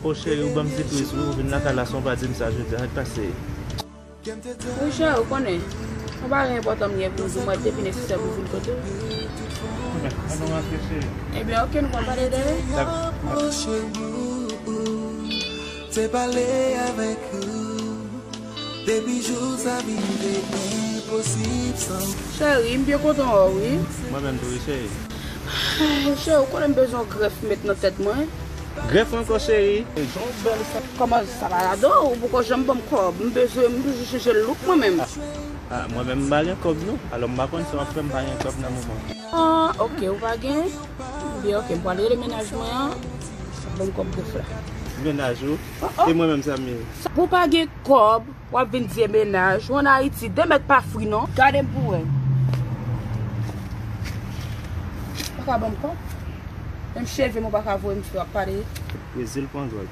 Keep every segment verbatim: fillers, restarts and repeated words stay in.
O cheri, ou ban m sipriz wi, ou vin lakay la san w pa di m sa jodi a, sa k pase? Wi cheri, ou konnen, yon bagay enpòtan m gen pou m di w, mwen depi nesesè pou m vin kote w. Ebyen, ann nou rantre cheri. Ebyen, oke, nou pral pale demen. Dakò. Se pale avèk ou. Depi jou sa vin vle enposib san. Cheri, m byen kontan wè w wi. Mwen menm tou wi cheri. Ay, cheri, ou konnen m bezwen yon grèf met nan tèt mwen. Grèf ankò cheri? Jan w bèl sa. Kòman sa malad ou? Ou poko janm ban m kòb. M bezwen, m bezwen chanje look mwen menm. Ah, mwen menm m pa gen kòb non. Alò m pa konn sa w ap fè, m pa gen kòb nan moman. Ah, oke, ou pa gen? Byen, oke, m pral rele mennaj mwen an. Ban m kòb grèf la. Mennaj ou? Oh, oh. E mwen menm sa m ye? Sa, pou w pa gen kòb, w ap vin di e mennaj, ou ann Ayiti, de mèt pa fri non. Gade m pou wè. Pa ka ban m kòb. Menm cheve m ou pa ka voye m fè w ap pale. Brezil pran dwòl.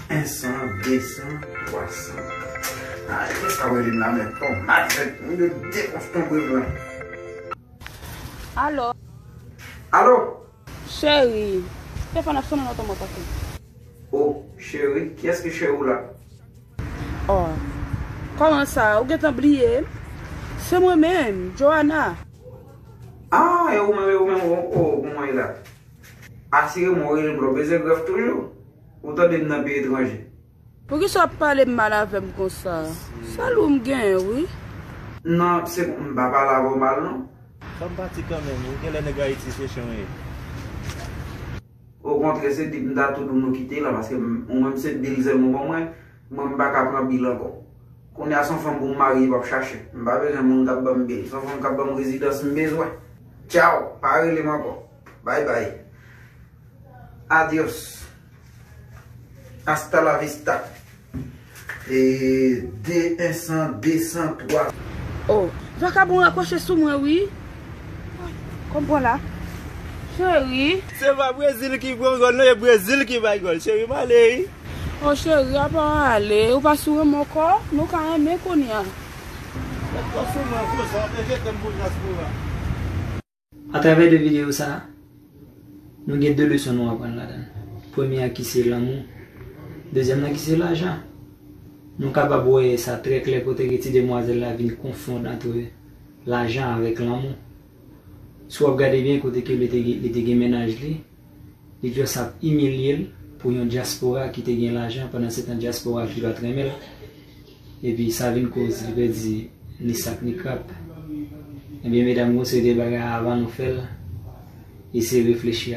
En san, de san, twa san. Ay, kisa w rele m la, men tomat vèt, m de dekonstonbre m la. Alo? Alo? Cheri, telefòn ap sonnen lontan mwen pa konn. O, cheri, kiyès ki cheri w la? O, kòman sa? Ou gentan bliye m? Se mwen menm, Johanna. Ah, e ou menm, e ou menm, o, o, kòman w ye la? Asireman w rele m lè w bezwen grèf toujou. Ou tande m nan peyi etranje. Poukisa w ap pale m mal avè m konsa? Sèl ou m genyen, wi. Non, se m pa pale avè w mal, non. Fanm pati kanmenm, ou genlè nèg Ayiti se chen w ye. Okontrè, se depi m ta tou di w nou kite la, paske m, ou menm se bil sèlman w ban mwen, mwen m pa ka pran bil ankò. Kounye a se yon fanm pou m marye m ap chache. M pa bezwen moun k ap ban m bil, se yon fanm k ap ban m rezidans m bezwen. Tchaw, pa rele m ankò. Bay bay. Adios. Hasta la vista. E, de, en san, de san, twa. Oh, vakabon rakwoche sou mwen, wi. Konpran la. Cheri. Se pa Brezil ki pran gòl, non, e Brezil ki bay gòl. Cheri, m ale, wi. Oh, cheri, apa w ale? Ou pa sou renmen ankò? Nou ka renmen kounye a. Mèt twò sou mwen, kouzan, w ap jete m pou dyaspora. Atravè de videyo sa a, nou gen de leson nou aprann ladan l. Premye a ki se lanmou, dezyèm nan ki se lajan. Nou kapab wè sa trè klè kote ke ti demwazèl la vin konfonn antre lajan avèk lanmou. Si w ap gade byen kote ke li te gen, li te gen mennaj li, li just ap imilye l pou yon dyaspora ki te gen lajan, pandan se tan dyaspora ki pa t renmen l. Epi sa vin koz li pèdi ni sak ni krap. Ebyen medam, gon seri de bagay avan nou fè l, eseye reflechi